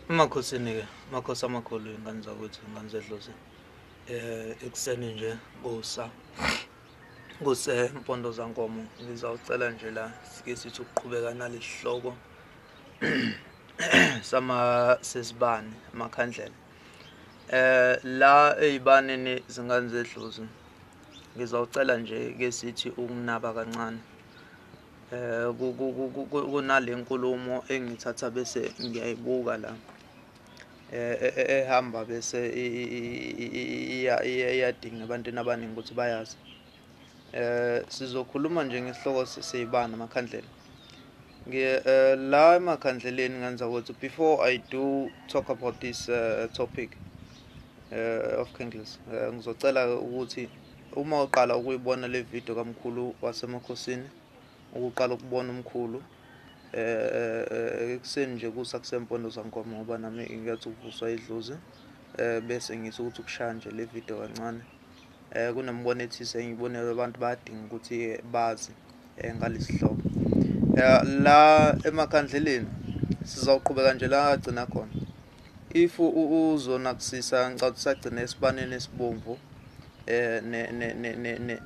Emakhosini-ke, amakhosi amakhulu, iy'ngane zakwethu, iy'ngane zedlozi. Ekuseni nje kusa kusempondo zankomo, ngizawucela nje la sike sithi ukuqhubeka nalesi hloko sama sesibane amakhandlela. La ey'baneni zingane zedlozi, ngizawucela nje ke sithi ukunaba kancane. Kunale nkulumo engithatha bese ngiyayibuka la ehamba bese iyadinga ebantwini abaningi ukuthi bayazi. Sizokhuluma nje ngesihloko seyibani amakhandlela. La emakhandleleni ngenza ukuthi before I do talk about this topic of candles, ngizocela ukuthi uma uqala ukuyibona le video kamkhulu wasemakhosini, ukuqala ukubona umkhulu ekuseni nje kusa kusempondo zankomo, ngoba nami ngiyathi ukuvuswa idlozi, bese ngithi ukuthi ukushaya nje le video kancane. Kunembono ethize engiyibonile, abantu bayadinga ukuthi bazi ngalesi hloko. La emakhandleleni sizawuqhubeka nje la agcina khona. If uzonakusisa, ngicabanga ukuthi sagcina esibaneni esibomvu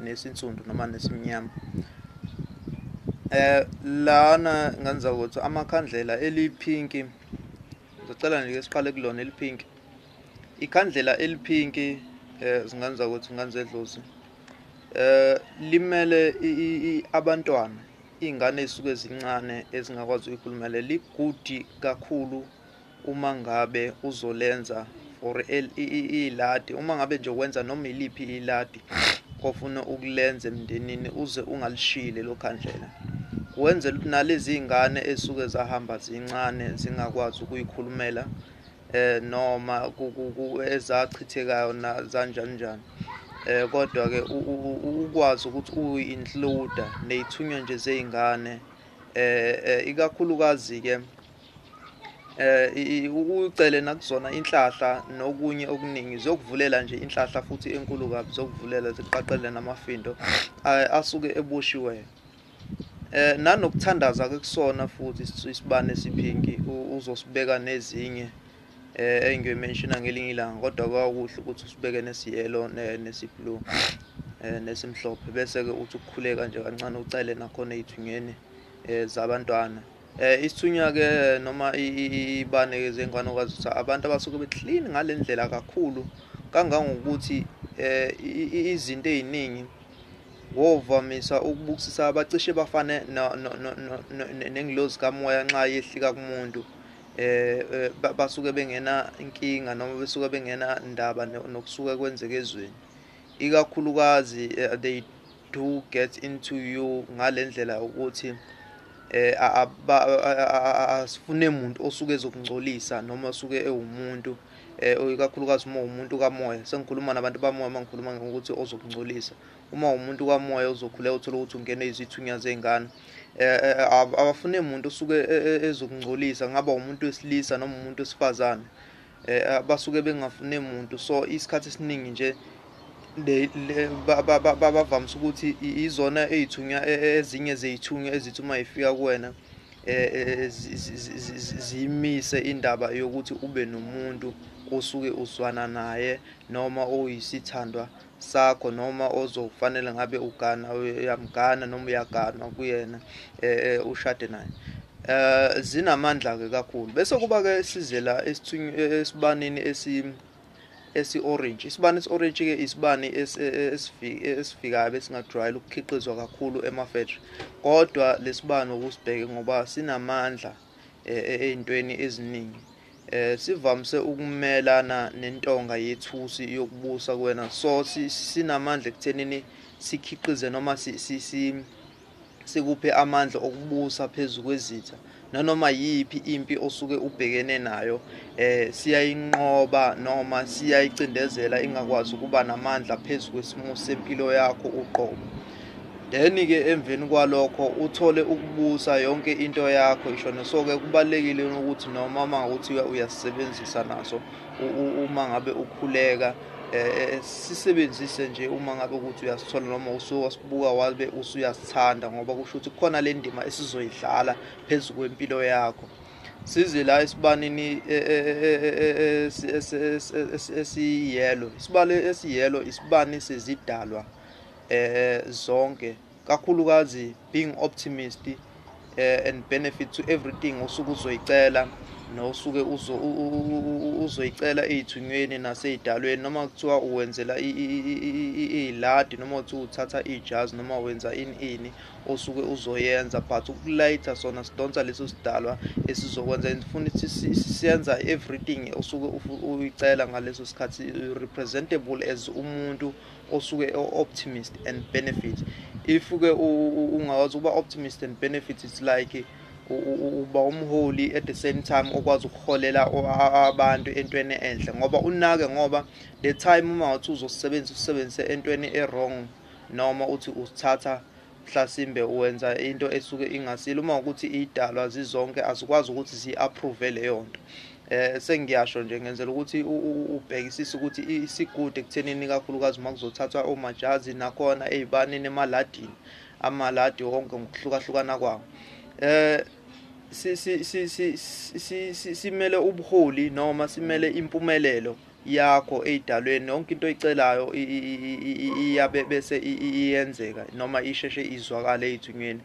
nesinsundu noma nesimnyama. Lana ngenza ukuthi amakhandlela eliphinki, ngizocela nje siqale kulona eliphinki. Ikhandlela eliphinki, zingenza ukuthi ngenze edlozi, limele abantwana, iy'ngane ey'suke zincane ezingakwazi ukuyikhulumela. Ligudi kakhulu uma ngabe uzolenza for iladi, uma ngabe nje wenza noma iliphi iladi ofuna ukulenza emndenini, uze ungalishiyi lelo khandlela. Wenzela ukuthi nalezi iy'ngane ey'suke zahamba zincane zingakwazi ukuyikhulumela, noma ezachithekayo zanjani njani, kodwa-ke ukwazi ukuthi uyi-include ney'thunywa nje zey'ngane, ikakhulukazi-ke ucele nakuzona inhlahla nokunye okuningi, ziyokuvulela nje inhlahla futhi enkulu kabi, ziyokuvulela ziqaqele namafindo asuke eboshiwe. Nanokuthandaza ke kusona futhi isibane esiphinki, uzosibeka nezinye engiyoyimenshina ngelinye ilanga, kodwa kwakuhle ukuthi usibeke nesiyelo nesiblue nesimhlophe, bese-ke uthi ukukhuleka nje kancane, ucele nakhona ey'thunyweni zabantwana. Isithunywa-ke noma ibane-ke zengane, okwazi ukuthi abantu abasuke be-clean ngale ndlela kakhulu, kangangokuthi izinto ey'ningi wovamisa ukubukisisa, abacishe bafane nengilozi kamoya nxa yehlika kumuntu. Basuke bengena inkinga noma besuke bengena ndaba nokusuke kwenzeka ezweni, ikakhulukazi they do get into you ngale ndlela ukuthi asifune umuntu osuke ezokungcolisa noma osuke ewumuntu, ikakhulukazi uma umuntu kamoya. Sengikhuluma nabantu bamoya uma ngikhuluma ngokuthi ozokungcolisa. Uma umuntu kamoya uzokhuleka uthole ukuthi ungene izithunywa zey'ngane, abafune umuntu osuke ezokungcolisa, ngaba umuntu wesilisa noma umuntu wesifazane, basuke bengafune muntu. So isikhathi esiningi nje bavamise ukuthi izona ey'thunywa, ezinye zey'thunywa ezithi uma y'fika kuwena ziyimise indaba yokuthi ube nomuntu osuke uzwana naye noma oyisithandwa sakho, noma ozofanele ngabe ugana, uyamgana noma uyaganwa kuyena, ushade naye. Zinamandla-ke kakhulu. Bese kuba-ke sizela esibanini esi-orange. Isibani esi-orange-ke isibani esifikayo besingajwayele ukukhiqizwa kakhulu ema-factory, kodwa lesibani ukusibheke ngoba sinamandla ey'ntweni eziningi. Sivamise ukumelana nentonga yethusi yokubusa kuwena, so sinamandla ekuthenini sikhiqize noma sikuphe amandla okubusa phezu kwezitha, nanoma yiphi impi osuke ubhekene nayo, siyayinqoba noma siyayicindezela ingakwazi ukuba namandla phezu kwesimo sempilo yakho uqobo. Then-ke emveni kwalokho uthole ukubusa yonke into yakho ishona. So-ke kubalulekile ukuthi noma uma ngakuthi uyasisebenzisa naso uma ngabe ukhuleka, sisebenzise nje uma ngabe ukuthi uyasithola noma usuwasibuka wabe usuyasithanda, ngoba kusho ukuthi kukhona le ndima esizoyidlala phezu kwempilo yakho. Size la esibanini esiyelo. Isibani esiyelo isibani sezidalwa zonke, kakhulukazi being optimist and benefit to everything osuke uzoyicela nosuke uzoyicela ey'thunyweni nasey'dalweni, noma kuthiwa uwenzela iy'ladi, noma kuthiwa uthatha ijazi, noma wenza ini ini osuke uzoyenza. But ukulayitha sona sidonsa leso sidalwa esizokwenza, and futhi siyenza everything osuke uyicela ngaleso sikhathi, representable as umuntu osuke optimist and benefit. If-ke ungakwazi ukuba optimist and benefit, it's like uba umholi at the same time okwazi ukuholela abantu entweni enhle, ngoba unake, ngoba the time uma ngathi uzosebenzisa usebenzise entweni e-wrong, noma uthi usithatha mhlasimbe uwenza into esuke ingasile, uma ukuthi idalwa zizonke azikwazi ukuthi zi-approve leyo nto. Sengiyasho nje ngenzela ukuthi ubhekisise ukuthi isigude ekuthenini, kakhulukazi uma kuzothathwa omajazi nakhona ey'banini emaladini, amaladi wonke ngokuhlukahlukana kwawo. Simele ubuholi noma simele impumelelo yakho ey'dalweni. Yonke into oyicelayo iyabe bese iyenzeka noma isheshe izwakale ey'thunyweni,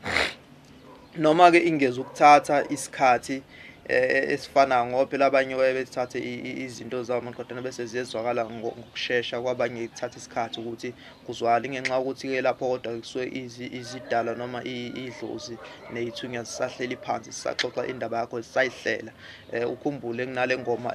noma-ke ingeze ukuthatha isikhathi esifanayo, ngoba phela abanye baye bethathe izinto zabo kodwa bese ziyezwakala ngokushesha, kwabanye kuthatha isikhathi ukuthi kuzwakale, ngenxa yokuthi-ke lapho kodwa kusuke izidalwa noma idlozi ney'thunywa zisahleli phansi zisaxoxa indaba yakho, zisayihlela. Ukhumbule kunale ngoma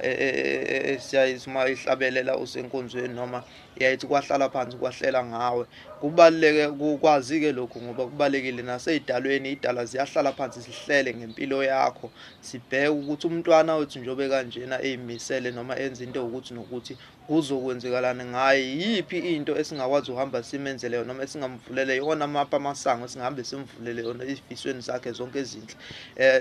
uma ihlabelela usenkonzweni, noma iyayithi kwahlala phansi kwahlela ngawe. Kubaluleke ukwazi-ke lokhu, ngoba kubalulekile nasey'dalweni, iy'dalwa ziyahlala phansi zihlele ngempilo yakho, sibheke ukuthi umntwana wethu njengoba kanjena ey'misele noma enza into ukuthi nokuthi kuzokwenzekalani ngaye, yiphi into esingakwazi ukuhamba simenzele yona noma esingamvulele yona, amapha amasango esingahambe simvulele yona ezifisweni zakhe zonke ezinhle.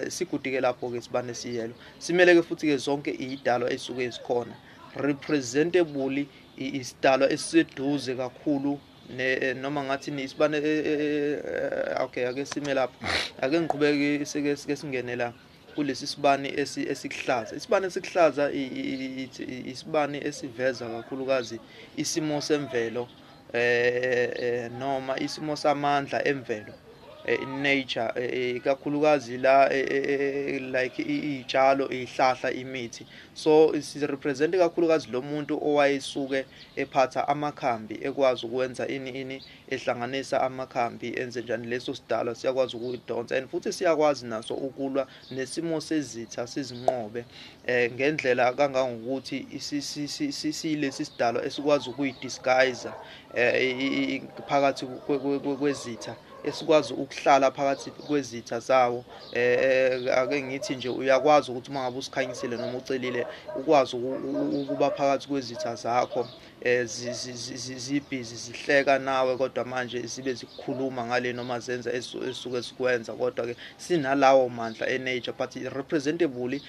Sigudike lapho-ke isibane esiyelo. Simele-ke futhi-ke zonke iy'dalwa ey'suke zikhona, representable isidalwa esiseduze kakhulu noma ngathi isibane. Okay, ake sime lapho, ake ngiqhubeke sike singene la kulesi sibani esikuhlaza. Isibani esikuhlaza isibani esiveza kakhulukazi isimo semvelo, noma isimo samandla emvelo, nature, kakhulukazi la like iy'tshalo, iy'hlahla, imithi. So si-represent kakhulukazi lo muntu owayesuke ephatha amakhambi, ekwazi ukwenza ini ini, ehlanganisa amakhambi, enze njani. Leso sidalwa siyakwazi ukuyidonsa, and futhi siyakwazi naso ukulwa nesimo sezitha, sizinqobe ngendlela kangangokuthi siyilesi sidalwa esikwazi ukuyi-disguise phakathi kwezitha, esikwazi ukuhlala phakathi kwezitha zawo. Ake ngithi nje uyakwazi ukuthi uma ngabe usikhanyisile noma ucelile, ukwazi ukuba phakathi kwezitha zakho, zibhizi zihleka nawe, kodwa manje zibe zikukhuluma ngale noma zenza esuke sikwenza, kodwa-ke sinalawo mandla e-nature, but representable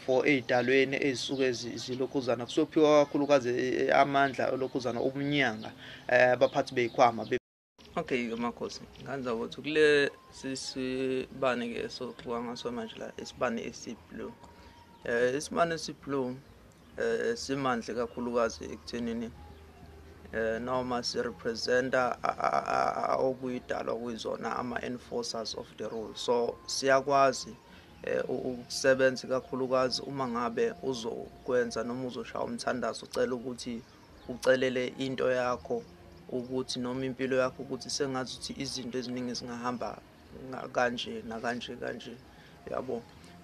for ey'dalweni ey'suke zilokhuzana, kusuke kuphiwa kakhulukazi amandla olokhuzana obunyanga, abaphathi bey'khwama. Okay-ke makhosi, nganza ukuthi kule sisibane-ke esoxoxa ngaso manje la, isibane esi-blue. Isibane esi-blue simandla kakhulukazi ekuthenini noma si-representa okuyidalwa kuyizona ama-enforcers of the rule. So siyakwazi ukusebenza kakhulukazi uma ngabe uzokwenza noma uzoshaya umthandazo, ucela ukuthi ucelele into yakho ukuthi noma impilo yakho ukuthi sengathi ukuthi izinto eziningi zingahamba kanje nakanje kanje, yabo,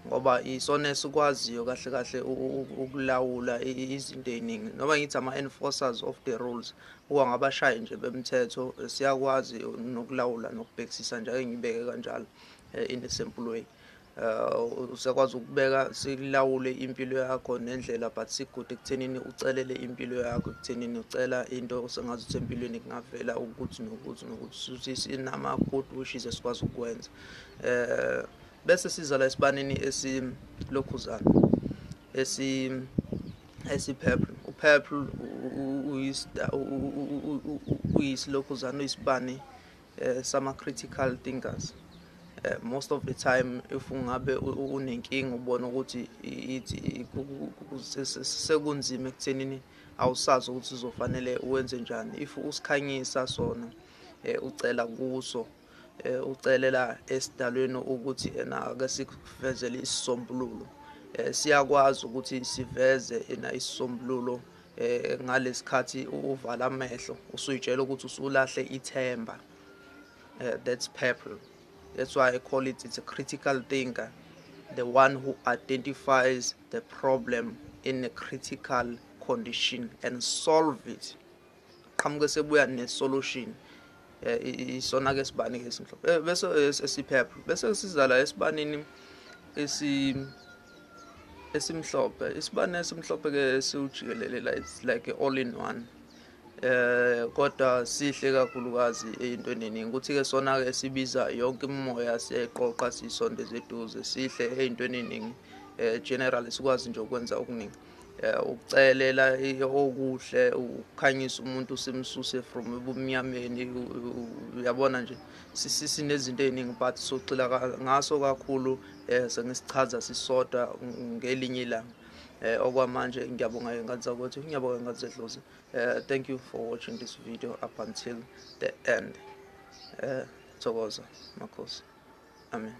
ngoba isona esikwaziyo kahle kahle ukulawula izinto ey'ningi, noma ngithi ama-enforcers of the rules, kuba ngabashayi nje bemthetho. Siyakwazi nokulawula nokubhekisisa nje, ake ngibeke kanjalo in a simple way. Usiyakwazi ukubeka silawule impilo yakho nendlela, but sigude ekuthenini ucelele impilo yakho, ekuthenini ucela into osengazi ukuthi empilweni kungavela ukuthi nokuthi nokuthi, sinama-good wishes esikwazi ukukwenza. Bese siza la esibanini esilokhuzana esi-purple. U-purple uyisilokhuzana, uyisibani sama-critical thinkers. Most of the time, if ungabe unenkinga, ubona ukuthi ithi sekunzima ekuthenini awusazi ukuthi uzofanele wenze njani, if usikhanyisa sona, ucela kuso, ucelela esidalweni ukuthi ena ake sikuvezele isisombululo, siyakwazi ukuthi siveze ena isisombululo ngalesikhathi uvala amehlo, usuyitshela ukuthi usulahle ithemba. That's purple. That's why I call it, it's a critical thinker, the one who identifies the problem in a critical condition and solve it, qhamuke sebuya ne-solution. Isona ke sibani ke esimhlophe, bese esi-purple, bese siza la esibanini esimhlophe. Isibane esimhlophe ke siwujikelele la, it's like all in one, kodwa sihle kakhulukazi ey'ntweni eningi, ukuthi ke sona ke sibiza yonke imimoya, siyayiqoqa, siyisondeze eduze. Sihle ey'ntweni eningi, generally sikwazi nje ukwenza okuningi, ukucelela okuhle, ukukhanyisa umuntu, simsuse from ebumnyameni. Uyabona nje, sinezinto ey'ningi, but sogxila ngaso kakhulu, sengisichaza sisodwa ngelinye ilanga. Okwamanje ngiyabonga ngane zakwethu, ngiyabonga ngane zedlozi. Thank you for watching this video up until the end. Thokoza makhosi, amen.